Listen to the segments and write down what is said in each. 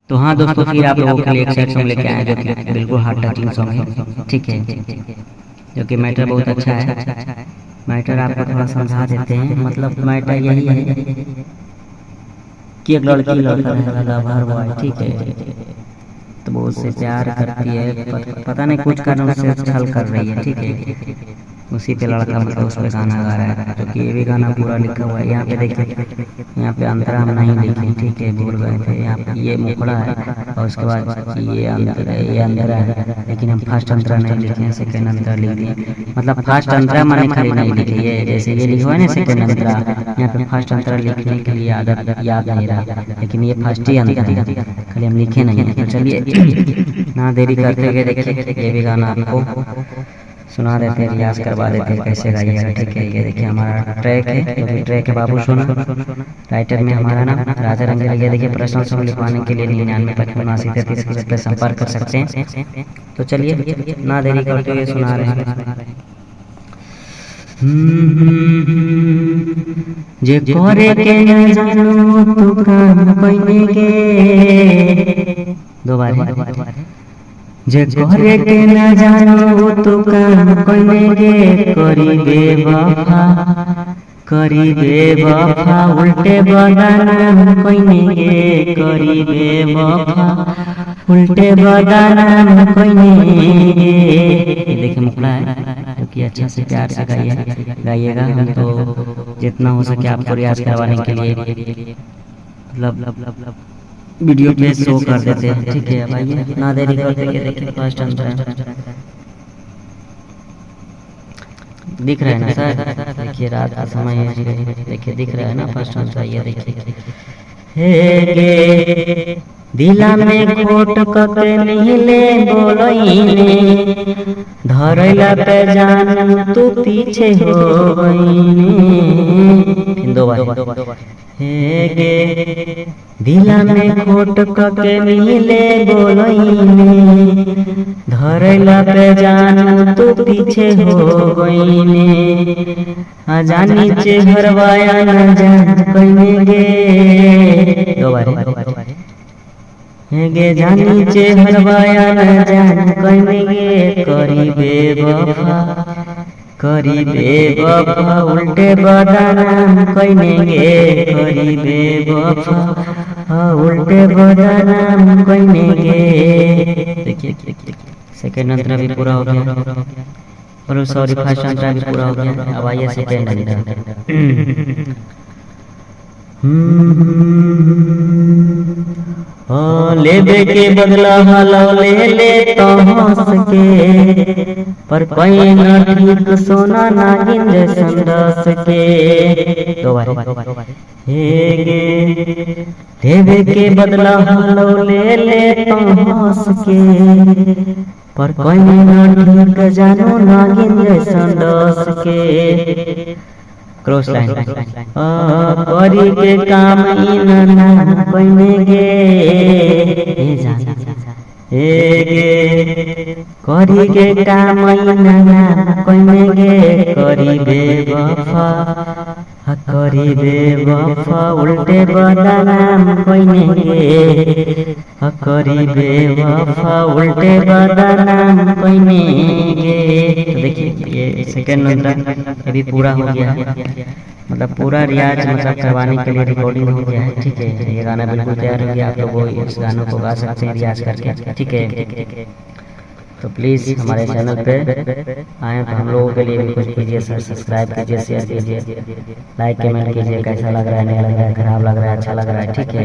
तो हाँ दोस्तों, फिर आप लोगों के लिए एक सैड सॉन्ग लेके आए जो कि बिल्कुल हार्ट टचिंग सॉन्ग है, ठीक है, जो कि मैटर बहुत अच्छा है। मैटर आपको थोड़ा समझा देते हैं, मतलब मैटर यही है कि एक लड़की लड़का रहेगा, लवर बॉय, ठीक है, तो वो उससे प्यार करती है, पता नहीं कुछ कारण उससे छल कर रही है, ठीक है, उसी पे लड़का मतलब उस पर गाना गा रहा है, जो कि ये भी गाना पूरा लिखा हुआ है। यहाँ पे देखिए, यहाँ पे अंतरा हम नहीं लिखे, ठीक है, भूल गए थे। यहाँ पे ये मुखड़ा है और उसके बाद ये अंतरा, ये अंतरा है, लेकिन हम फर्स्ट अंतरा नहीं लिखे हैं, सेकेंड अंतरा लिख दिए। मतलब फर्स्ट अंतरा मैंने खाली नहीं लिखे, ये जैसे ये लिखा हुआ है ना सेकेंड अंतरा, यहाँ पे फर्स्ट अंतरा लिखने के लिए आदत याद नहीं रहा, लेकिन ये फर्स्ट ही अंतरा है, खाली हम लिखे नहीं हैं। तो चलिए ना देरी करते हुए देखिए ये भी गाना आपको सुना देते हैं, रियाज करवा देते हैं कैसे गाइएगा, ठीक है। ये देखिए हमारा ट्रैक है, जो कि ट्रैक है बाबू सोना, राइटर में हमारा नाम राजा रंगीला। ये देखिए पर्सनल सॉन्ग लिखवाने के लिए 99 55 79 33 पर संपर्क कर सकते हैं। तो चलिए ना देरी करते हुए सुना रहे हैं। जे करे के न जानो तू काम कइने गे, दो बार जे करे के न जानो तू काम कइने गे, करी बेवफा, करी बेवफा उल्टे बदनाम कइने गे, करी बेवफा उल्टे बदनाम कइने गे। ये देखिए मुखड़ा है, जो कि अच्छा से प्यार से गाइए गाइएगा। हम तो जितना हो सके आपको रियाज करवाने के लिए मतलब वीडियो पे शो कर देते हैं, ठीक है। अब आइए ना देरी करते हुए देखिए फर्स्ट अंतरा दिख रहा है ना सर, देखिए रात का समय है, देखिए दिख रहा है ना फर्स्ट अंतरा, ये देखिए हे गे दिला में खोट कके नीले बोलइने, धरैला पे जान तू पीछे हो गइने। फिर दो बार हे गे दिला में खोट कके मिले बोलइने, धरैला पे जान तू पीछे हो गइने, आ जानी चे घरवाया न जान कइने गे। दो बार गे जानी चे हरवाया न जान कइने गे, करी बेवफा, करी बेवफा उल्टे बदनाम कइने गे, करी बेवफा उल्टे बदनाम कइने गे। देखिए सेकेंड अंतरा भी पूरा हो गया, और सॉरी फर्स्ट अंतरा भी पूरा हो गया। अब आइए सेकेंड अंतरा। लेबे के बदला हलो ले ले तो हंस के, पर कोई न ठीक सोना नागिन जैसन रस के। दो बार हे गे लेबे के बदला हलो ले ले तो हंस के, पर कोई न ठीक जानो नागिन जैसन रस के। क्रॉस लाइन करी के काम इन नाम कइने गे, हे जान हे गे करी के काम इन नाम कइने गे, करी बेवफा, करी बेवफा उल्टे बदनाम कइने गे, करी बेवफा उल्टे बदनाम कइने गे। तो देखिए ये सेकेंड अंतरा ये भी पूरा हो गया है, मतलब पूरा रियाज मतलब करवाने के लिए रिकॉर्डिंग हो गया है, ठीक है। ये गाना बिल्कुल तैयार हो गया, आप लोग इस गानों को गा सकते हैं रियाज करके, ठीक है। तो प्लीज़ हमारे चैनल पे आए तो हम लोगों के लिए भी कुछ कीजिए सर, सब्सक्राइब कीजिए, शेयर कीजिए, लाइक कमेंट कीजिए, कैसा लग रहा है, नहीं लग रहा है, खराब लग रहा है, अच्छा लग रहा है, ठीक है,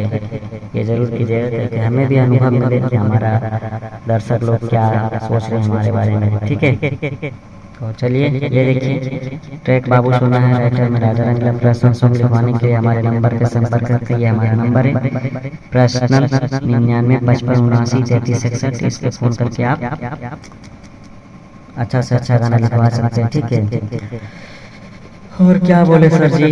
ये ज़रूर कीजिएगा, ताकि हमें भी अनुभव मिले कि हमारा दर्शक लोग क्या सोच रहे हैं हमारे बारे में, ठीक है। तो चलिए ये देखिए ट्रैक बाबू सोना है, राइटर में राजा रंगीला। पर्सनल सॉन्ग लिखवाने के लिए हमारे नंबर पर संपर्क करते हैं, ये हमारा नंबर है पर्सनल 99 55 79 33 61, इस पर फ़ोन करके आप अच्छा से अच्छा गाना लिखवा सकते हैं, ठीक है। और क्या बोले सर जी,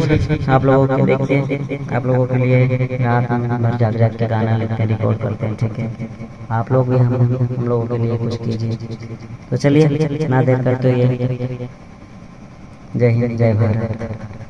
आप लोगों के देखिए आप लोगों के लिए रात भर जाग जाग के गाना लिखते हैं, रिकॉर्ड करते हैं, ठीक है। आप लोग भी हम लोगों के लिए कुछ कीजिए। तो चलिए ना देर करते हुए जय हिंद जय भारत।